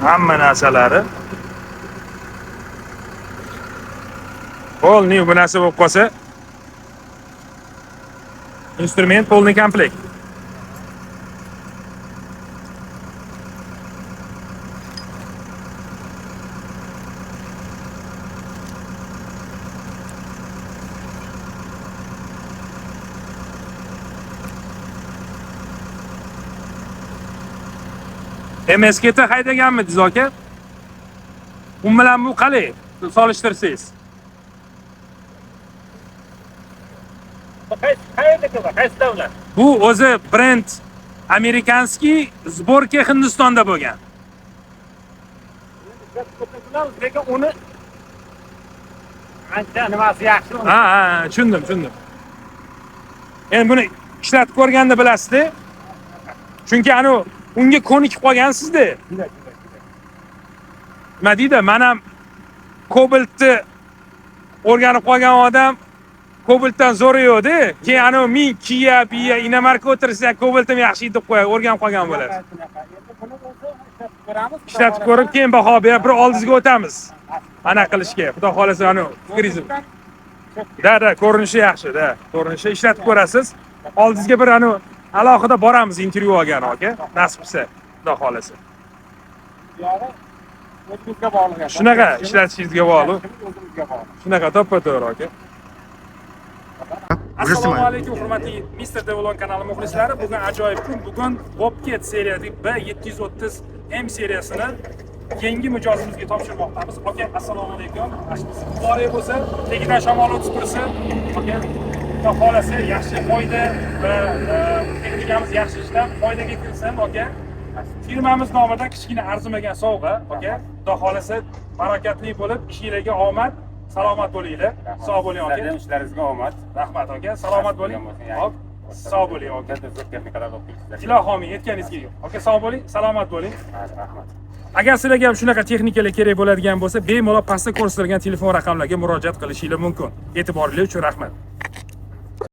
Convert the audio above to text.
Hamma narsalari. Полный bu narsa bo'lib qolsa, instrument полный комплект. MSKT haydaganmidingiz aka? U bilan bu qalay solishtirsangiz? Qaysi qayerdagi va qaysi davlat? Bu o'zi brend американский, сборка Hindistonda bo'lgan. Bilamiz, lekin uni ancha nimasi yaxshi uni. Ha, ha, ha, tushundim, tushundim. Endi buni ishlatib ko'rganda bilasizda. Chunki anu unga ko'nikib qolgansizda. Juda, juda, juda. Nima deydi? Men ham Cobaltni o'rganib qolgan odam Cobaltdan zo'ri yo'q-da. Keyin anu ming Kia, Bia, inomarka o'tirsa, Cobaltim yaxshi deb qo'yadi, o'rganib qolgan bo'ladi. Shunaqa. Endi buni o'zi ishlatib ko'ramiz. Ishlatib ko'rib, keyin baho berib, bir oldingizga o'tamiz. Ana qilishga. Xudo xolasa anu fikringizni. Да, да, ko'rinishi yaxshi, да. Ko'rinishi ishlatib ko'rasiz. Oldingizga bir anu alohida boramiz intervyu olgan aka, nasib qilsa, Xudo xolasa. Buyog'i o'zimizga bog'liq. Shunaqa islatishingizga bog'liq. O'zimizga bog'liq. Shunaqa to'ppa-to'g'ri aka. Уже Assalomu снимаю. alaykum hurmatli Mr. Develon kanali muxlislari. Bugun ajoyib kun. Bugun Bobcat seriyadagi B730 M seriyasini yangi mijozimizga topshirmoqdamiz. Aka, assalomu alaykum. Muborak bo'lsin. Tagidan shamol o'tib tursin. Aka, Xudo xolasa yaxshi foyda va texnikamiz yaxshi ishlab foydaga kirsin aka. Firmamiz nomidan kichkina arzimagan sovg'a aka. Xudo xolasa barakatli bo'lib, ishinglarga omad, salomat bo'linglar. Sog' bo'ling aka. Sizlarning ishlaringizga omad. Rahmat aka, salomat bo'ling. Hop, sog' bo'ling aka. Katta zo'r texnikalar olib kelibsizlar. Ilohi omin, yetganingizga. Aka, sog' bo'ling, salomat bo'ling. Rahmat. Agar sizlarga ham shunaqa texnikalar kerak bo'ladigan bo'lsa, bemalol pastda ko'rsatilgan telefon raqamlariga murojaat qilishinglar mumkin. E'tiboringiz uchun rahmat.